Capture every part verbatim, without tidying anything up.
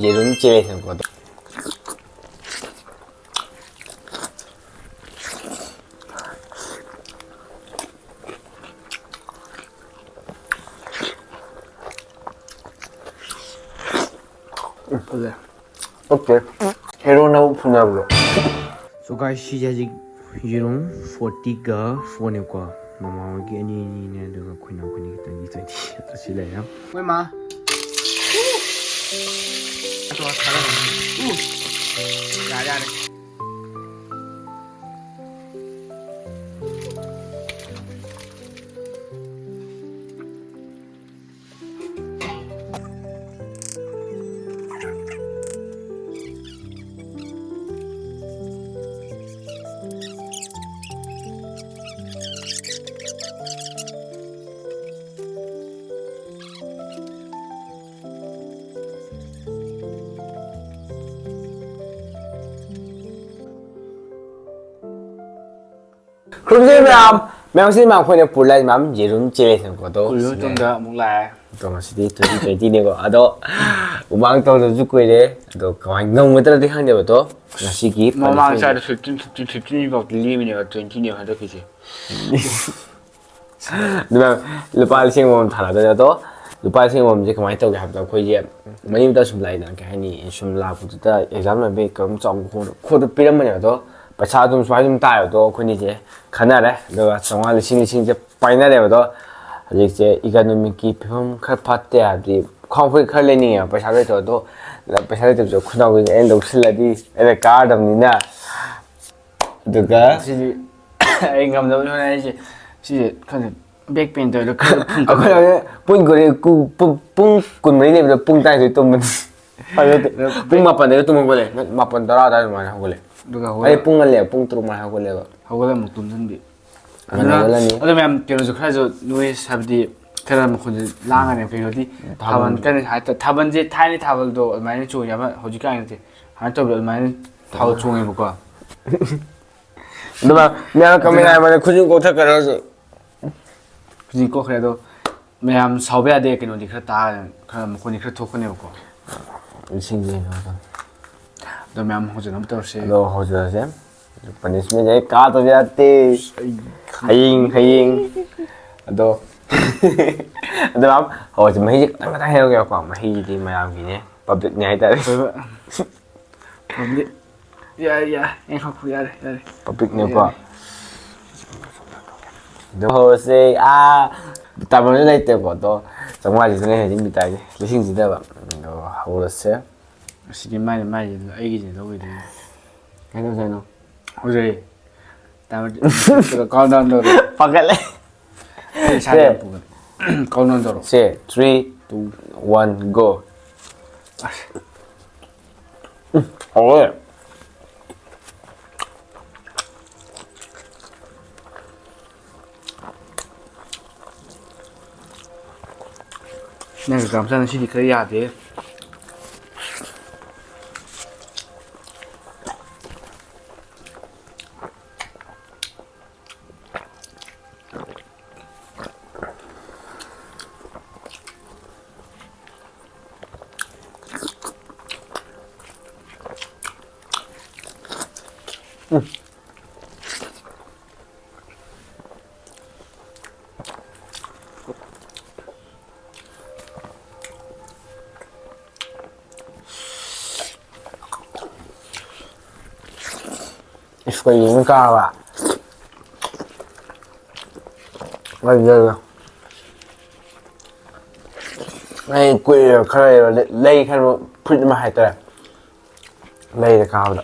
ꯌꯦꯔꯨꯝ ꯆꯦꯔꯦꯁꯦ ꯀꯣ꯫ ꯐꯖꯩ꯫ ꯑꯣꯀꯦ꯫ ꯍꯦꯔꯣꯅꯕꯨ ꯐꯨꯅꯕ꯭ꯔꯣ? So guys, ꯁꯤꯁꯦ ꯍꯧꯖꯤꯛ ꯌꯦꯔꯨꯝ ꯐꯣꯔꯇꯤꯒ ꯐꯣꯔꯅꯦꯕꯀꯣ꯫ ꯃꯃꯥ ꯍꯣꯏꯒꯤ ꯑꯅꯤ ꯑꯅꯤꯅꯦ, ꯑꯗꯨꯒ ꯑꯩꯈꯣꯏ ꯏꯅꯥꯎꯈꯣꯏꯅꯤꯒꯤ ꯇ꯭ꯋꯦꯟꯇꯤ ꯇ꯭ꯋꯦꯟꯇꯤ꯫ ꯑꯁꯤ ꯂꯩꯔꯦ꯫ ꯍꯣꯏ ꯃꯥ꯫ ꯌꯥꯔꯦ, ꯌꯥꯔꯦ꯫ ꯈꯨꯔꯨꯝꯖꯔꯤ ꯃꯌꯥꯝ꯫ ꯃꯌꯥꯝꯁꯤ ꯃꯌꯥꯝ ꯑꯩꯈꯣꯏꯅ ꯄꯨꯔ ꯂꯥꯛꯏ ꯃꯌꯥꯝ ꯌꯦꯔꯨꯝ ꯆꯦꯔꯦꯁꯦꯕꯀꯣ꯫ ꯑꯗꯣ ꯀꯨꯏꯔꯕ ꯃꯇꯨꯡꯗ ꯑꯃꯨꯛ ꯂꯥꯛꯑꯦ꯫ ꯑꯗꯣ ꯉꯁꯤꯗꯤ ꯇ꯭ꯋꯦꯟꯇꯤ ꯇ꯭ꯋꯦꯟꯇꯤꯅꯦꯀꯣ꯫ ꯑꯗꯣ ꯃꯃꯥꯡ ꯇꯧꯗꯕꯁꯨ ꯀꯨꯏꯔꯦ꯫ ꯑꯗꯣ ꯀꯃꯥꯏꯅ ꯉꯝꯒꯗ꯭ꯔꯗꯤ ꯈꯪꯗꯦꯕ꯫ ꯑꯗꯣ ꯉꯁꯤꯒꯤ ꯃꯃꯥꯡ ꯄꯥꯂꯤꯁꯦ ꯆꯍꯤꯗ ꯐꯤꯐꯇꯤꯟ, ꯐꯤꯐꯇꯤꯟ, ꯐꯤꯐꯇꯤꯟ ꯐꯥꯎꯗꯤ ꯂꯦꯝꯃꯤꯅꯦꯕ, ꯇ꯭ꯋꯦꯟꯇꯤꯅꯦꯕ ꯍꯟꯗꯛꯀꯤꯁꯦ꯫ ꯑꯗꯨꯅ ꯂꯨꯄꯥ ꯂꯤꯁꯤꯡ ꯑꯃꯃꯝ ꯊꯥꯅꯗꯣꯏꯅꯦ꯫ ꯑꯗꯣ ꯂꯨꯄꯥ ꯂꯤꯁꯤꯡ ꯑꯃꯃꯝꯁꯦ ꯀꯃꯥꯏꯅ ꯇꯧꯒꯦ ꯍꯥꯏꯕꯗ, ꯑꯩꯈꯣꯏꯁꯦ ꯃꯔꯤ ꯃꯇꯥ ꯁꯨꯝ ꯂꯥꯛꯏꯗꯅ, ꯀꯩ ꯍꯥꯏꯅꯤ, ꯁꯨꯝ ꯂꯥꯛꯄꯗꯨꯗ ꯑꯦꯛꯖꯥꯝ ꯂꯣꯏꯕꯩ ꯀꯔꯝ ꯆꯥꯎꯕ ꯈꯣꯠꯄ ꯄꯤꯔꯝꯕꯅꯦ꯫ ꯑꯗꯣ ꯄꯩꯁꯥ ꯑꯗꯨꯝ ꯁꯨꯃꯥꯏꯅ ꯑꯗꯨꯝ ꯇꯥꯏꯌꯦꯕ꯫ ꯑꯗꯣ ꯑꯩꯈꯣꯏꯅꯤꯁꯦ ꯈꯟꯅꯔꯦ, ꯑꯗꯨꯒ ꯆꯥꯝꯃꯉꯥ, ꯂꯤꯁꯤꯡ, ꯂꯤꯁꯤꯡꯁꯦ ꯄꯥꯏꯅꯔꯦꯕ꯫ ꯑꯗꯣ ꯍꯧꯖꯤꯛꯁꯦ ꯏꯀꯣꯅꯣꯃꯤꯛꯀꯤ ꯐꯤꯕꯝ ꯈꯔ ꯐꯠꯇꯦ, ꯍꯥꯏꯕꯗꯤ ꯈꯣꯡꯎꯞ ꯈꯔ ꯂꯩꯅꯤꯡꯉꯦꯕ, ꯄꯩꯁꯥ ꯂꯩꯇꯕ꯫ ꯑꯗꯣ ꯄꯩꯁꯥ ꯂꯩꯇꯕꯁꯨ ꯈꯨꯅꯥꯎꯒꯤꯁꯦ ꯑꯩꯅ ꯂꯧꯁꯤꯜꯂꯗꯤ ꯑꯩꯅ ꯀꯥꯔꯗꯕꯅꯤꯅ꯫ ꯑꯗꯨꯒ ꯁꯤꯗꯤ ꯑꯩ ꯉꯝꯗꯕꯅꯤ ꯍꯣꯔꯦꯟ ꯑꯩꯁꯦ ꯁꯤꯁꯦ ꯈꯪꯗꯦ, ꯕꯦꯛ ꯄꯦꯟ ꯇꯧꯔꯤꯔ ꯈꯪꯗꯦ, ꯐꯨꯟ ꯑꯩꯈꯣꯏ ꯀꯥꯞꯄ꯫ ꯍꯧꯖꯤꯛ ꯄꯨꯡ ꯀꯨꯟ, ꯄꯨꯡ, ꯄꯨꯡ ꯀꯨꯟꯃꯔꯤ ꯂꯩꯕꯗ ꯄꯨꯡ ꯇꯔꯥꯅꯤꯊꯣꯏ ꯇꯨꯝꯕꯅꯤ꯫ ꯑꯗꯨ ꯑꯗꯨ ꯄꯨꯡ ꯃꯥꯄꯟꯗꯒ ꯇꯨꯝ ꯍꯧꯒꯠꯂꯦ꯫ ꯃꯥꯄꯟ ꯇꯔꯥ ꯑꯗꯨꯋꯥꯏ ꯑꯗꯨꯃꯥꯏꯅ ꯍꯧꯒꯠꯂꯦ꯫ ꯑꯗꯨꯒ ꯑꯩ ꯍꯧꯒꯠꯂ-, ꯄꯨꯡ ꯉꯜꯂꯦ, ꯄꯨꯡ ꯇꯔꯨꯛ ꯃꯈꯥꯏ ꯍꯧꯒꯠꯂꯦꯕ꯫ ꯍꯧꯒꯠꯂ ꯑꯃꯨꯛ ꯇꯨꯝꯁꯤꯟꯕꯤ꯫ ꯉꯟꯅ ꯑꯗꯨꯅ, ꯍꯧꯒꯠꯂꯅꯤ꯫ ꯑꯗꯨ ꯃꯌꯥꯝ ꯀꯩꯅꯣꯁꯨ ꯈꯔꯁꯨ ꯅꯣꯏꯁ ꯍꯥꯏꯕꯗꯤ ꯈꯔ ꯃꯈꯣꯟꯁꯦ ꯂꯥꯡꯉꯅꯤ꯫ ꯀꯩꯅꯣꯗꯤ ꯊꯥꯕꯜ꯫ ꯊꯥꯕꯜ ꯀꯟꯅ ꯍꯥꯏ-, ꯊꯥꯕꯜꯁꯦ ꯊꯥꯏꯅ ꯊꯥꯕꯜꯗꯣ ꯑꯗꯨꯃꯥꯏꯅ ꯆꯣꯡꯉꯦ, ꯑꯃ ꯍꯧꯖꯤꯛꯀꯥꯟꯒꯤꯗꯤ ꯑꯗꯨꯃꯥꯏꯅ ꯇꯧꯕꯗꯣ ꯑꯗꯨꯃꯥꯏꯅ ꯊꯥꯕꯜ ꯆꯣꯡꯉꯦꯕꯀꯣ꯫ ꯑꯗꯨꯒ ꯃꯌꯥꯝ ꯀꯃꯦꯟ ꯑꯗꯨꯅ ꯍꯥꯏꯕꯗ ꯈꯨꯖꯤꯟ ꯀꯣꯛꯊꯛꯀꯗ꯭ꯔꯁꯨ꯫ ꯈꯨꯖꯤꯟ ꯀꯣꯛꯈ꯭ꯔꯦ ꯑꯗꯣ, ꯃꯌꯥꯝ ꯁꯥꯎꯕ ꯌꯥꯗꯦ, ꯀꯩꯅꯣꯗꯤ ꯈꯔ ꯇꯥ-, ꯈꯔ ꯃꯈꯣꯟꯗꯤ ꯈꯔ ꯊꯣꯛꯀꯅꯦꯕꯀꯣ꯫ ꯂꯤꯁꯤꯡꯁꯦ ꯀꯩꯅꯣ ꯇꯧ꯫ ꯑꯗꯣ ꯃꯌꯥꯝ ꯍꯧꯖꯤꯟꯅꯕ ꯇꯧꯔꯁꯦ꯫ ꯑꯗꯣ ꯍꯧꯖꯤꯜꯂꯁꯦ꯫ ꯄꯅꯤꯁꯃꯦꯟ ꯑꯩ ꯀꯥꯗꯕ ꯌꯥꯗꯦ꯫ ꯑꯩ ꯍꯌꯦꯡ, ꯍꯌꯦꯡ꯫ ꯑꯗꯣ, ꯑꯗꯣ ꯃꯌꯥꯝ ꯍꯧꯖꯤꯛ ꯃꯍꯤꯁꯦ ꯈꯤꯇꯪ ꯈꯤꯇꯪ ꯍꯩꯔꯧꯒꯦꯕꯀꯣ꯫ ꯃꯍꯤꯁꯤꯗꯤ ꯃꯌꯥꯝꯒꯤꯅꯦ, ꯄꯕ꯭ꯂꯤꯛꯅꯤ ꯍꯥꯏꯇꯥꯔꯦ꯫ ꯍꯣꯏ, ꯍꯣꯏ꯫ ꯄꯕ꯭ꯂꯤꯛ꯫ ꯌꯥꯔꯦ, ꯌꯥꯔꯦ, ꯑꯩ ꯈꯛꯄꯨ ꯌꯥꯔꯦ, ꯌꯥꯔꯦ꯫ ꯄꯕ꯭ꯂꯤꯛꯅꯦꯀꯣ꯫ ꯌꯥꯔꯦ꯫ ꯑꯗꯣ ꯍꯧꯔꯁꯦ꯫ ꯑꯥ, ꯇꯥꯃꯜꯁꯨ ꯂꯩꯇꯦꯀꯣ꯫ ꯑꯗꯣ ꯆꯥꯝꯃꯉꯥꯁꯤꯗꯅꯦ ꯍꯧꯖꯤꯛ ꯃꯤꯇꯥꯏꯁꯦ, ꯂꯤꯁꯤꯡꯁꯤꯗꯕ꯫ ꯑꯗꯣ ꯍꯧꯔꯁꯦ꯫ ꯑꯁꯤꯗꯤ ꯃꯥꯏꯅ, ꯃꯥꯏꯁꯦ ꯑꯩꯒꯤꯁꯦ ꯂꯧꯈꯤꯗꯣꯏꯅꯦ꯫ ꯀꯩꯅꯣ, ꯀꯩꯅꯣ? ꯍꯧꯖꯤꯛ꯫ ꯇꯥꯃꯜ-, countdown ꯇꯧꯔꯣ꯫ ꯄꯥꯈꯠꯂꯦ꯫ ꯑꯩ ꯏꯁꯥꯗ ꯁꯦ꯫ ꯄꯨꯒꯅꯤ꯫ Countdown ꯇꯧꯔꯣ꯫ ꯁꯦ, three, two, one, go꯫ ꯑꯁ꯫ ꯎꯝ, ꯍꯥꯎꯋꯦ꯫ ꯅꯪ ꯀꯝꯆꯥ ꯉꯁꯤꯗꯤ ꯈꯔ ꯌꯥꯗꯦ꯫ ꯏꯁ, ꯀꯩꯅꯣ ꯀꯥꯕ? ꯂꯩ, ꯂꯩ, ꯂꯩ꯫ ꯑꯩ ꯀꯨꯏꯔꯦꯕ, ꯈꯔ ꯂꯩꯔꯦꯕ, ꯂꯩ-, ꯂꯩ ꯈꯟꯕ ꯐꯨꯔꯤꯠ ꯑꯃ ꯍꯥꯏꯇꯥꯔꯦ꯫ ꯂꯩꯔꯦ ꯀꯥꯕꯗ꯫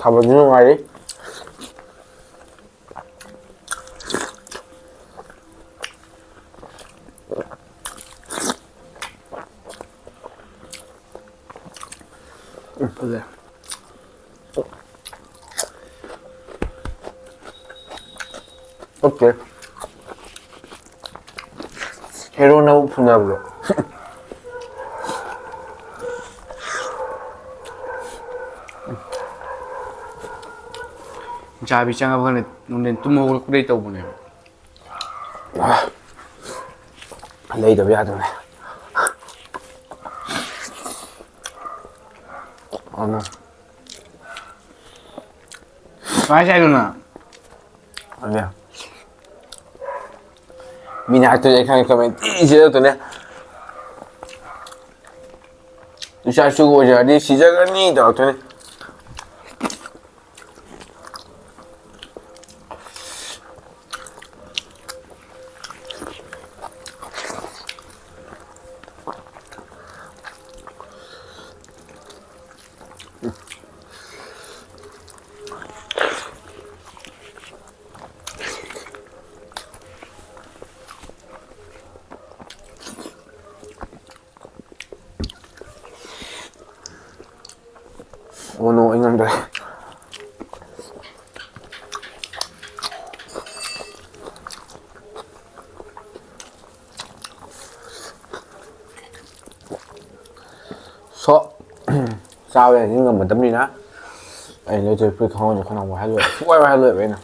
ꯊꯥꯕꯜꯁꯨ ꯅꯨꯡꯉꯥꯏꯔꯤ꯫ ꯐꯖꯩ꯫ ꯑꯣꯀꯦ꯫ ꯍꯦꯔꯣꯅꯕꯨ ꯐꯨꯅꯕ꯭ꯔꯣ? ꯆꯥꯕꯤ ꯆꯪꯉꯕ ꯈꯪꯗꯦ, ꯅꯨꯡꯊꯤꯟ ꯇꯨꯝ ꯍꯧꯒꯠꯂꯛꯄꯗꯩ ꯇꯧꯕꯅꯦꯕ꯫ ꯂꯩꯗꯕ ꯌꯥꯗꯕꯅꯦ꯫ ꯑꯗꯨꯅ ꯀꯃꯥꯏ ꯆꯥꯏꯅꯣ ꯅꯪ? ꯑꯗꯨꯅꯦ꯫ ꯃꯤꯅ ꯍꯥꯏꯔꯛꯇꯣꯏꯅꯦ ꯑꯩ ꯈꯪꯉꯦ, ꯀꯃꯦꯟ ꯊꯤ ꯁꯤꯖꯤꯜꯂꯛꯇꯣꯏꯅꯦ꯫ ꯏꯆꯥ ꯏꯁꯨꯒ ꯑꯣꯏꯖꯔꯗꯤ ꯁꯤꯖꯈ꯭ꯔꯅꯤ ꯇꯧꯔꯛꯇꯣꯏꯅꯦ꯫ ꯑꯣ ꯅꯣ, ꯑꯩ ꯉꯝꯗ꯭ꯔꯦ꯫ ꯁꯣ ꯆꯥꯕ ꯌꯥꯗꯤ ꯉꯝꯃꯗꯕꯅꯤꯅ ꯑꯩ ꯂꯩꯇ꯭ꯔꯦ꯫ ꯐꯨꯔꯤꯠ ꯈꯪꯍꯧꯗ꯭ꯔꯦ, ꯈꯅꯥꯎ ꯋꯥꯏꯍꯜꯂꯣꯏ, ꯁꯨꯡꯋꯥꯏ ꯋꯥꯏꯍꯜꯂꯣꯏꯕ ꯑꯩꯅ꯫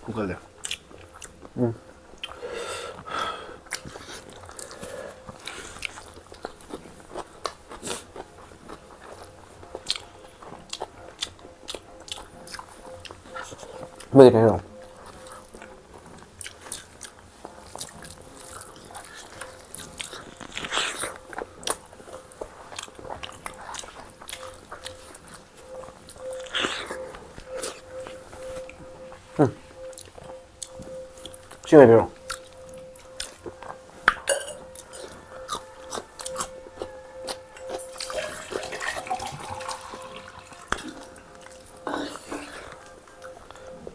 ꯀꯨꯀꯔꯗ꯫ ꯎꯝ꯫ ꯃꯣꯏꯗꯤ ꯀꯩꯅꯣ? ꯎꯝ꯫ ꯁꯤ ꯑꯣꯏꯕꯤꯔꯣ꯫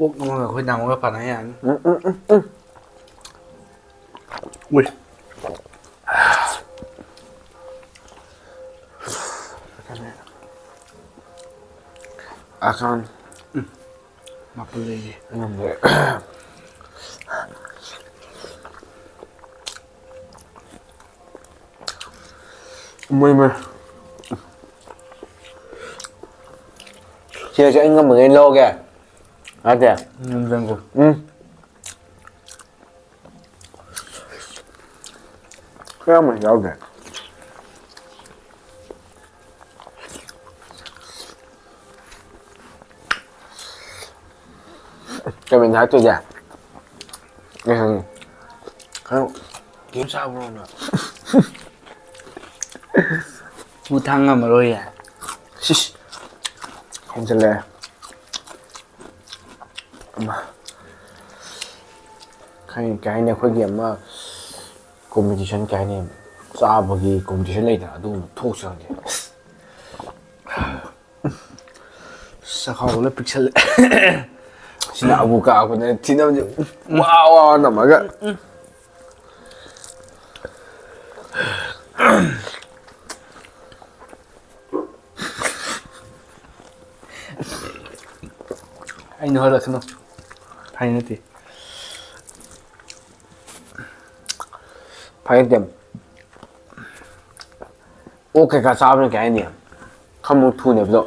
ꯑꯣꯛ ꯑꯃꯒ ꯑꯩꯈꯣꯏ ꯇꯥꯃꯣꯒ ꯄꯥꯟꯅ ꯌꯥꯅꯤ꯫ ꯎꯝ, ꯎꯝ, ꯎꯝ, ꯎꯝ꯫ ꯎꯏ꯫ ꯑꯀꯥꯟ꯫ ꯎꯝ꯫ ꯃꯥꯄꯜ ꯂꯩꯔꯤ꯫ ꯉꯝꯗꯦ꯫ ꯃꯣꯏ, ꯃꯣꯏ꯫ ꯁꯤꯗꯁꯨ ꯑꯩ ꯉꯝꯕꯉꯩ ꯂꯧꯔꯒꯦ꯫ ꯅꯠꯇꯦ꯫ ꯉꯝꯖꯪꯒꯣ꯫ ꯎꯝ꯫ ꯈꯔ ꯑꯃ ꯌꯥꯎꯗꯦ꯫ ꯀꯩꯅꯣ ꯍꯥꯏꯔꯛꯇꯣꯏꯁꯦ? ꯑꯩ ꯈꯪꯉꯦ꯫ ꯈꯔ ꯀꯩꯝ ꯆꯥꯕ꯭ꯔꯣ ꯅꯪ? ꯄꯨ ꯊꯥꯡ ꯉꯝꯃꯔꯣꯏꯌꯦ꯫ ꯁꯤꯁ꯫ ꯍꯦꯟꯖꯜꯂꯛꯑꯦ꯫ ꯑꯃ꯫ ꯈꯪꯉꯦ, ꯀꯩ ꯍꯥꯏꯅꯤ, ꯑꯩꯈꯣꯏꯒꯤ ꯑꯃ competition, ꯀꯩ ꯍꯥꯏꯅꯤ, ꯆꯥꯕꯒꯤ competition ꯂꯩꯗꯅ, ꯑꯗꯨꯒꯨꯝꯕ ꯊꯣꯛꯁꯤꯔ ꯈꯪꯗꯦ꯫ ꯆꯈꯥꯎꯒ ꯂꯣꯏ ꯄꯤꯛꯁꯜꯂꯦ꯫ ꯁꯤꯅ ꯑꯃꯨꯛ ꯀꯥꯛꯄꯗ ꯊꯤꯅꯕꯁꯦ ꯋꯥ ꯋꯥ ꯅꯝꯃꯒ꯫ ꯑꯩꯅ ꯍꯣꯠꯂꯛꯀꯅꯨ꯫ ꯐꯥꯒꯤ ꯅꯠꯇꯦ꯫ ꯐꯥꯒꯤ ꯅꯠꯇꯦ꯫ ꯑꯣꯛ ꯀꯩꯀꯥ ꯆꯥꯕꯅ ꯀꯩ ꯍꯥꯏꯅꯤ? ꯈꯝꯃꯨ ꯊꯨꯅꯦꯕꯗꯣ꯫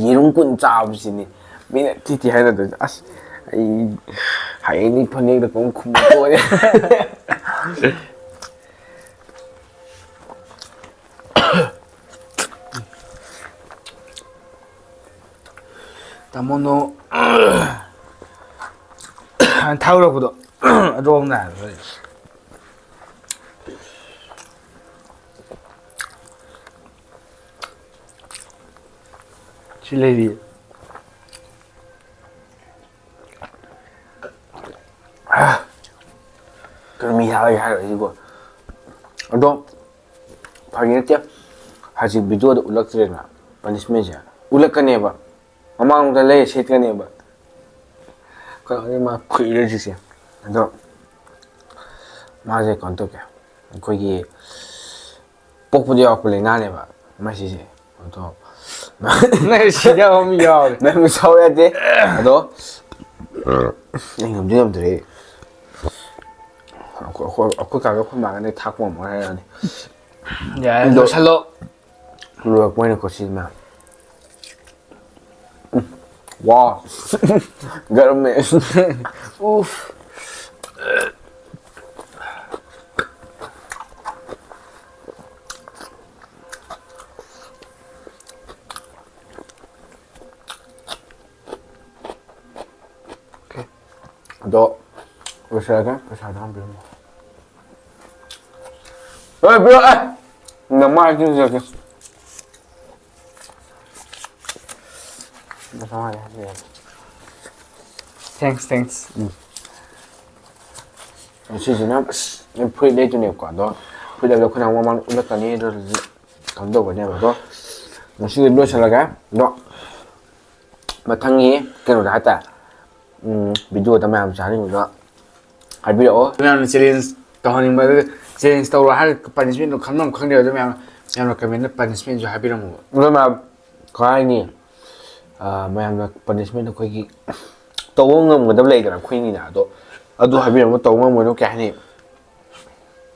ꯌꯦꯔꯨꯝ ꯀꯨꯟ ꯆꯥꯕꯁꯤꯅꯤ ꯃꯤꯅ ꯊꯤ ꯊꯤ ꯍꯥꯏꯅꯗꯣꯏꯁꯦ꯫ ꯑꯁ, ꯑꯩ ꯍꯌꯦꯡꯗꯤ ꯐꯅꯦꯛꯇ ꯀꯣꯡ ꯈꯨꯝꯕ ꯇꯣꯛꯑꯦ꯫ ꯇꯥꯃꯣꯅꯣ ꯊꯥꯎꯔꯛꯄꯗꯣ ꯑꯗꯣꯝꯅ ꯍꯥꯏꯕ꯫ ꯁꯤ ꯂꯩꯔꯤ꯫ ꯀꯔꯃꯤ ꯍꯥꯏꯔ ꯍꯥꯏꯔꯛꯏꯁꯤꯕꯣ꯫ ꯑꯗꯣ ꯐꯥꯒꯤ ꯅꯠꯇꯦ꯫ ꯍꯧꯖꯤꯛ ꯚꯤꯗꯤꯑꯣꯗ ꯎꯠꯂꯛꯇ꯭ꯔꯦꯗꯅ punishmentꯁꯦ꯫ ꯎꯠꯂꯛꯀꯅꯦꯕ꯫ ꯃꯃꯥꯡꯗ ꯂꯩꯔ ꯁꯦꯠꯀꯅꯦꯕ꯫ ꯀꯩꯅꯣꯗꯤ ꯃꯥ ꯈꯨꯏꯔꯦ ꯍꯧꯖꯤꯛꯁꯦ꯫ ꯑꯗꯣ ꯃꯥꯁꯦ ꯀꯩꯅꯣ ꯇꯧꯒꯦ, ꯑꯩꯈꯣꯏꯒꯤ ꯄꯣꯛꯄꯗ ꯌꯥꯎꯔꯛꯄ ꯂꯥꯏꯅꯥꯅꯦꯕ ꯃꯁꯤꯁꯦ꯫ ꯑꯗꯣ ꯅꯪ ꯁꯤꯅꯕ ꯑꯃ ꯌꯥꯎꯔꯦ꯫ ꯅꯪ ꯁꯥꯎ ꯌꯥꯗꯦ꯫ ꯑꯗꯣ ꯑꯩ ꯉꯝꯗꯤ ꯉꯝꯗ꯭ꯔꯦ꯫ ꯑꯩꯈꯣꯏ ꯑꯩꯈꯣꯏ- ꯑꯩꯈꯣꯏ ꯀꯥꯒ ꯑꯩꯈꯣꯏ ꯃꯥꯒꯅꯦ ꯊꯥꯛꯄ ꯉꯝꯃꯣꯏ ꯍꯥꯏꯔꯛꯑꯅꯤ꯫ ꯌꯥꯔꯦ, ꯑꯗꯣ ꯂꯣꯏꯁꯜꯂꯣ꯫ ꯂꯣꯏꯔꯛꯄ ꯑꯣꯏꯅꯀꯣ ꯁꯤ ꯃꯌꯥꯝ꯫ ꯎꯝ꯫ ꯋꯥ꯫ ꯒꯔꯝ ꯃꯦ꯫ ꯎꯐ꯫ ꯑꯣꯀꯦ꯫ ꯑꯗꯣ ꯂꯣꯏꯁꯤꯜꯂꯒꯦ꯫ ꯄꯩꯁꯥꯗꯣ ꯍꯥꯟꯅ ꯄꯤꯔꯝꯃꯣ꯫ ꯍꯣꯏ, ꯄꯤꯔꯛꯑꯣ꯫ ꯑꯦ! ꯅꯃꯥꯏꯗꯨꯗ ꯆꯠꯀꯦ꯫ ꯅꯁꯥ ꯍꯥꯟꯅ ꯍꯥꯏꯕꯤꯔꯒꯦ꯫ Thanks, thanks. ꯎꯝ꯫ ꯉꯁꯤꯁꯤꯅ ꯑꯁ, ꯑꯩ ꯐꯨꯔꯤꯠ ꯂꯩꯗꯣꯏꯅꯦꯕꯀꯣ, ꯑꯗꯣ ꯐꯨꯔꯤꯠ ꯂꯩꯕꯗꯣ ꯑꯩꯈꯣꯏꯅ ꯑꯃꯨꯛ ꯃꯃꯥꯡ ꯎꯠꯂꯛꯀꯅꯤ, ꯑꯗꯨ ꯀꯩꯅꯣ ꯇꯧꯒꯅꯦꯕ꯫ ꯑꯗꯣ ꯉꯁꯤꯗꯤ ꯂꯣꯏꯁꯤꯜꯂꯒꯦ꯫ ꯑꯗꯣ ꯃꯊꯪꯒꯤ ꯀꯩꯅꯣꯗ ꯍꯥꯏꯇꯥꯔꯦ, ꯎꯝ, video ꯗ ꯃꯌꯥꯝ ꯆꯥꯅꯤꯡꯕꯗꯣ ꯍꯥꯏꯕꯤꯔꯛꯑꯣ꯫ ꯃꯌꯥꯝꯅ challenge ꯇꯧꯍꯟꯅꯤꯡꯕ, ꯑꯗꯨꯒ challenge ꯇꯧꯔꯣ ꯍꯥꯏꯔꯒ punishment ꯇꯣ ꯈꯪꯐꯝ ꯈꯪꯗꯦꯕ꯫ ꯑꯗꯨ ꯃꯌꯥꯝ, ꯃꯌꯥꯝꯅ comment ꯗ punishment ꯁꯨ ꯍꯥꯏꯕꯤꯔꯝꯃꯣꯕ꯫ ꯑꯗꯣ ꯃꯌꯥꯝ, ꯀꯩ ꯍꯥꯏꯅꯤ? ꯑ, ꯃꯌꯥꯝꯅ punishment ꯑꯩꯈꯣꯏꯒꯤ ꯇꯧꯕ ꯉꯝꯒꯗꯕ ꯂꯩꯗꯅ ꯑꯩꯈꯣꯏꯅꯤꯅ, ꯑꯗꯣ ꯑꯗꯨ ꯍꯥꯏꯕꯤꯔꯝꯃꯣ꯫ ꯇꯧꯕ ꯉꯝꯃꯣꯏꯗꯕ ꯀꯩ ꯍꯥꯏꯅꯤ?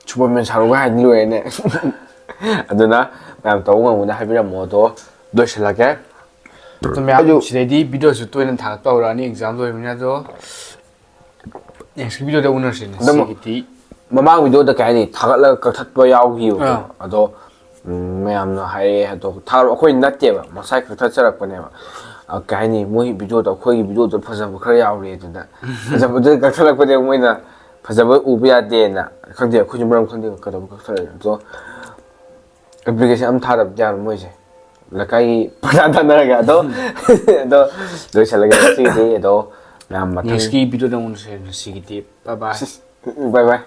Superman ꯁꯥꯔꯨꯒ ꯍꯥꯏꯗꯤ ꯂꯣꯏꯔꯦꯅꯦ꯫ ꯑꯗꯨꯅ ꯃꯌꯥꯝ ꯇꯧꯕ ꯉꯝꯒꯅꯤ ꯍꯥꯏꯕꯤꯔꯝꯃꯣ꯫ ꯑꯗꯣ ꯂꯣꯏꯁꯤꯜꯂꯒꯦ꯫ ꯑꯗꯣ ꯃꯌꯥꯝ ꯑꯗꯨ ꯁꯤꯗꯩꯗꯤ video ꯁꯨ ꯇꯣꯏꯅ ꯊꯥꯒꯠꯄ ꯍꯧꯔꯛꯑꯅꯤ, exam ꯂꯣꯏꯕꯅꯤꯅ꯫ ꯑꯗꯣ next video ꯗ ꯎꯅꯔꯁꯤꯅꯦ꯫ ꯑꯗꯣ ꯁꯤꯒꯤꯗꯤ ꯃꯃꯥꯡ video ꯗ ꯀꯩ ꯍꯥꯏꯅꯤ, ꯊꯥꯒꯠꯂꯒ ꯀꯛꯊꯠꯄ ꯌꯥꯎꯈꯤꯕꯀꯣ꯫ ꯑꯥ꯫ ꯑꯗꯣ, ꯎꯝ, ꯃꯌꯥꯝꯅ ꯍꯥꯏꯔꯛꯑꯦ, ꯑꯗꯣ ꯊꯥꯔꯣ, ꯑꯩꯈꯣꯏ ꯅꯠꯇꯦꯕ, ꯃꯁꯥꯏ ꯀꯛꯊꯠꯆꯔꯛꯄꯅꯦꯕ꯫ ꯑ, ꯀꯩ ꯍꯥꯏꯅꯤ, ꯃꯣꯏ video ꯗꯣ, ꯑꯩꯈꯣꯏꯒꯤ video ꯗꯣ ꯐꯖꯕ ꯈꯔ ꯌꯥꯎꯔꯦ ꯑꯗꯨꯅ꯫ ꯐꯖꯕꯗꯨ ꯀꯛꯊꯠꯂꯛꯄꯅꯦꯕ ꯃꯣꯏꯅ꯫ ꯐꯖꯕ ꯎꯕ ꯌꯥꯗꯦꯅ꯫ ꯈꯪꯗꯦ, ꯑꯩꯈꯣꯏꯁꯨ ꯃꯔꯝ ꯈꯪꯗꯦ ꯀꯩꯗꯧꯕ ꯀꯛꯊꯠꯂꯛꯏꯅꯣ꯫ ꯑꯗꯣ application ꯑꯃ ꯊꯥꯗꯕꯗꯤ ꯌꯥꯔꯣꯏ ꯃꯣꯏꯁꯦ꯫ ꯂꯩꯀꯥꯏꯒꯤ ꯄꯩꯁꯥ ꯊꯥꯅꯔꯒ ꯑꯗꯣ, ꯑꯗꯣ ꯂꯣꯏꯁꯤꯜꯂꯒꯦ ꯉꯁꯤꯒꯤꯗꯤ꯫ ꯑꯗꯣ ꯃꯌꯥꯝ ꯃꯊꯪ next ꯀꯤ video ꯗ ꯑꯃꯨꯛ ꯎꯅꯁꯦ꯫ ꯉꯁꯤꯒꯤꯗꯤ bye bye꯫ Bye bye꯫